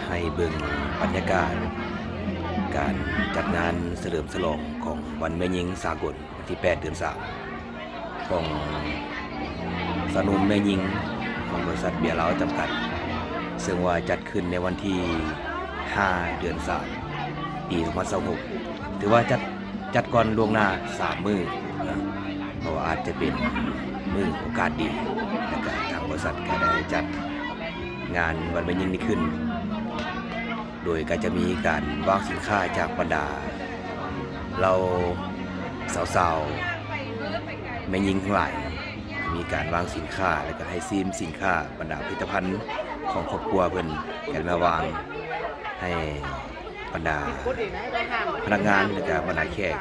ໃຫ້ເບິ່ງບັນຍາກາດການຈັດງານສະເຫຼີມສະຫຼອງຂອງວັນແມ່ຍິງສາກົນ ວັນທີແປດ ເດືອນສາມ ຂອງຊາວໜຸ່ມແມ່ຍິງຂອງບໍລິສັດເບຍລາວຈຳກັດ ເຊິ່ງວ່າຈັດຂຶ້ນໃນວັນທີຫ້າ ເດືອນສາມ ປີສອງພັນຊາວຫົກ ຖືວ່າຈັດ ຈັດກ່ອນລ່ວງໜ້າສາມມື້ນະ ເພາະວ່າອາດຈະເປັນມື້ໂອກາດດີ ແລ້ວກະທາງບໍລິສັດກະໄດ້ຈັດງານວັນແມ່ຍິງນີ້ຂຶ້ນ ໂດຍກະຈະມີການວາງສິນຄ້າຈາກບັນດາເຫຼົ່າສາວໆ ແມ່ຍິງທັງຫຼາຍ ມີການວາງສິນຄ້າ ແລ້ວກະໃຫ້ຊີມສິນຄ້າ ບັນດາຜະລິດຕະພັນຂອງຄອບຄົວເພິ່ນ ກະໄດ້ມາວາງໃຫ້ບັນດາພະນັກງານ ແລ້ວກະບັນດາແຂກ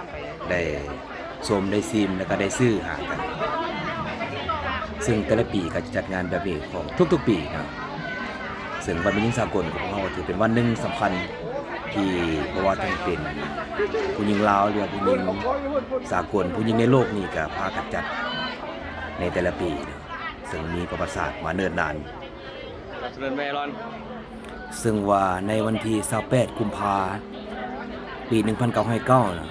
ໄດ້ຊົມ ໄດ້ຊີມ ແລ້ວກະໄດ້ຊື້ຫາກັນ. ເຊິ່ງແຕ່ລະປີກະຈະຈັດງານແບບນີ້ຂອງທຸກໆປີເນາະ. ເຊິ່ງວັນແມ່ຍິງສາກົນຂອງເຮົາຖືເປັນວັນໜຶ່ງສຳຄັນ ທີ່ບໍ່ວ່າຈະເປັນຜູ້ຍິງລາວ ຫຼືວ່າຜູ້ຍິງສາກົນ ຜູ້ຍິງໃນໂລກນີ້ກະພາກັນຈັດໃນແຕ່ລະປີເນາະ ເຊິ່ງມີປະຫວັດສາດມາເນີນນານ. ເຊິ່ງວ່າໃນວັນທີຊາວແປດ ກຸມພາ ປີໜຶ່ງພັນເກົ້າຮ້ອຍເກົ້ານະ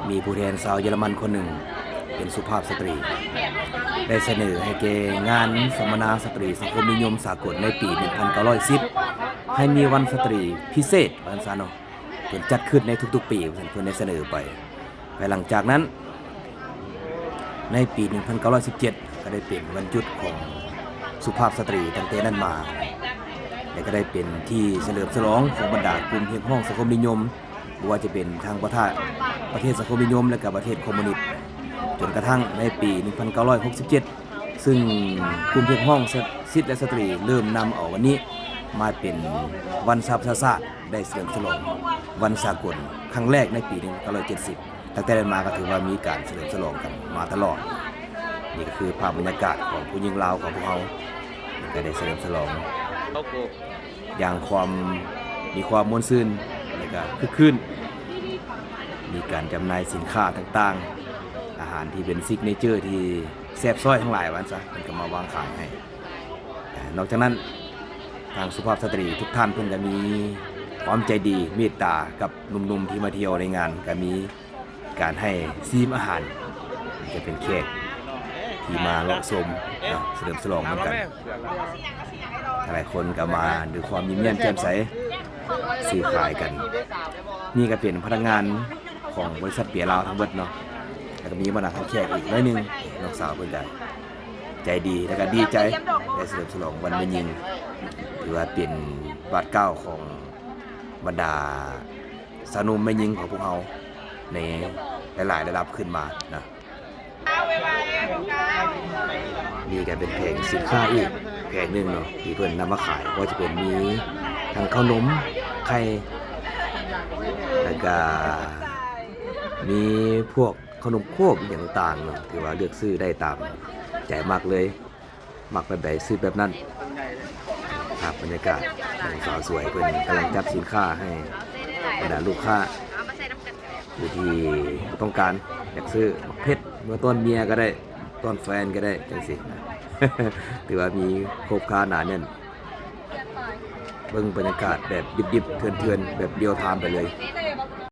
ມີຜູ້ແທນຊາວເຢຍລະມັນຄົນໜຶ່ງ ເປັນສຸພາບສະຕຣີ ໄດ້ສະເໜີໃຫ້ແກ່ງານສຳມະນາສະຕຣີສັງຄົມນິຍົມສາກົນໃນປີໜຶ່ງພັນເກົ້າຮ້ອຍສິບ ໃຫ້ມີວັນສະຕຣີພິເສດ ວ່າຊັ້ນຊະເນາະ ເພິ່ນຈັດຂຶ້ນໃນທຸກໆປີ ວ່າຊັ້ນ ເພິ່ນໄດ້ສະເໜີໄປ. ພາຍຫຼັງຈາກນັ້ນ ໃນປີໜຶ່ງພັນເກົ້າຮ້ອຍສິບເຈັດ ກະໄດ້ເປັນວັນຢຸດຂອງສຸພາບສະຕຣີຕັ້ງແຕ່ນັ້ນມາ ແລະ ກະໄດ້ເປັນທີ່ສະເຫຼີມສະຫຼອງຂອງບັນດາກຸ່ມຮຽກຮ້ອງສັງຄົມນິຍົມ ບໍ່ວ່າຈະເປັນທາງປະທາ ປະເທດສັງຄົມນິຍົມ ແລະ ກະປະເທດຄອມມູນິດ ຈົນກະທັ່ງໃນປີໜຶ່ງພັນເກົ້າຮ້ອຍຫົກສິບເຈັດ ຊຶ່ງກຸ່ມຮຽກຮ້ອງສິດ ແລະ ສະຕຣີເລີ່ມນຳເອົາວັນນີ້ມາເປັນວັນສະຫະປະຊາຊາດ ໄດ້ສະເຫຼີມສະຫຼອງວັນສາກົນຄັ້ງແລກໃນປີໜຶ່ງພັນເກົ້າຮ້ອຍເຈັດສິບ. ຕັ້ງແຕ່ນັ້ນມາກະຖືວ່າມີການສະເຫຼີມສະຫຼອງກັນມາຕະຫຼອດ. ນີ້ກະຄືພາບບັນຍາກາດຂອງຜູ້ຍິງລາວຂອງພວກເຮົາ ກະໄດ້ສະເຫຼີມສະຫຼອງຢ່າງຄວາມ ມີຄວາມມ່ວນຊື່ນ ແລະ ກະຄຶກຄື້ນ. ມີການຈຳໜ່າຍສິນຄ້າຕ່າງໆ ອາຫານທີ່ເປັນຊິກເນເຈີທີ່ແຊບຊ້ອຍທັງຫຼາຍ ວ່າຊັ້ນຊະ ເພິ່ນກະມາວາງຂາຍໃຫ້. ນອກຈາກນັ້ນ ທາງສຸພາບສະຕຣີທຸກທ່ານເພິ່ນກະມີຄວາມໃຈດີເມດຕາກັບໜຸ່ມໆທີ່ມາທ່ຽວໃນງານ ກະມີການໃຫ້ຊີມອາຫານ ຈະເປັນແຂກທີ່ມາເລາະຊົມເນາະ ສະເຫຼີມສະຫຼອງນຳກັນ. ຫຼາຍຄົນກະມາດ້ວຍຄວາມຍິ້ມແຍ້ມແຈ່ມໃສ ຊື້ຂາຍກັນ. ນີ້ກະເປັນພະນັກງານຂອງບໍລິສັດເບຍລາວທັງເບິດເນາະ ແລ້ວກະມີບັນດາທ່ານແຂກອີກໜ້ອຍໜຶ່ງ. ນ້ອງສາວເພິ່ນກະໃຈດີ ແລ້ວກະດີໃຈ ໄດ້ສະເຫຼີມສະຫຼອງວັນແມ່ຍິງ ຖືວ່າເປັນບາດກ້າວຂອງບັນດາຊາວໜຸ່ມແມ່ຍິງຂອງພວກເຮົາ ໃນຫຼາຍໆລະດັບຂຶ້ນມານະ. ນີ້ກະເປັນແຜງສິນຄ້າອີກແຜງໜຶ່ງເນາະ ທີ່ເພິ່ນນຳມາຂາຍ ບໍ່ວ່າຈະເປັນມີທັງເຂົ້າໜົມ ໄຂ່ ແລ້ວກະມີພວກເຂົ້າໜົມໂຄບອີ່ຫຍັງຕ່າງໆເນາະ ຖືວ່າເລືອກຊື້ໄດ້ຕາມໃຈມັກເລີຍ. ມັກແບບໃດຊື້ແບບນັ້ນ. ພາບບັນຍາກາດຂອງສາວສວຍ ເພິ່ນກຳລັງຈັດສິນຄ້າໃຫ້ບັນດາລູກຄ້າ ຜູ້ທີ່ຕ້ອງການຢາກຊື້ ໝາກເຜັດ ເມືອຕ້ອນເມຍກະໄດ້ ຕ້ອນແຟນກະໄດ້ ຈັ່ງຊີ້ນະ. ຖືວ່າມີຄົບຄ້າໜາແໜ້ນ. ເບິ່ງບັນຍາກາດແບບດິບໆ ເຖື່ອນໆ ແບບລຽວທາມໄປເລີຍ.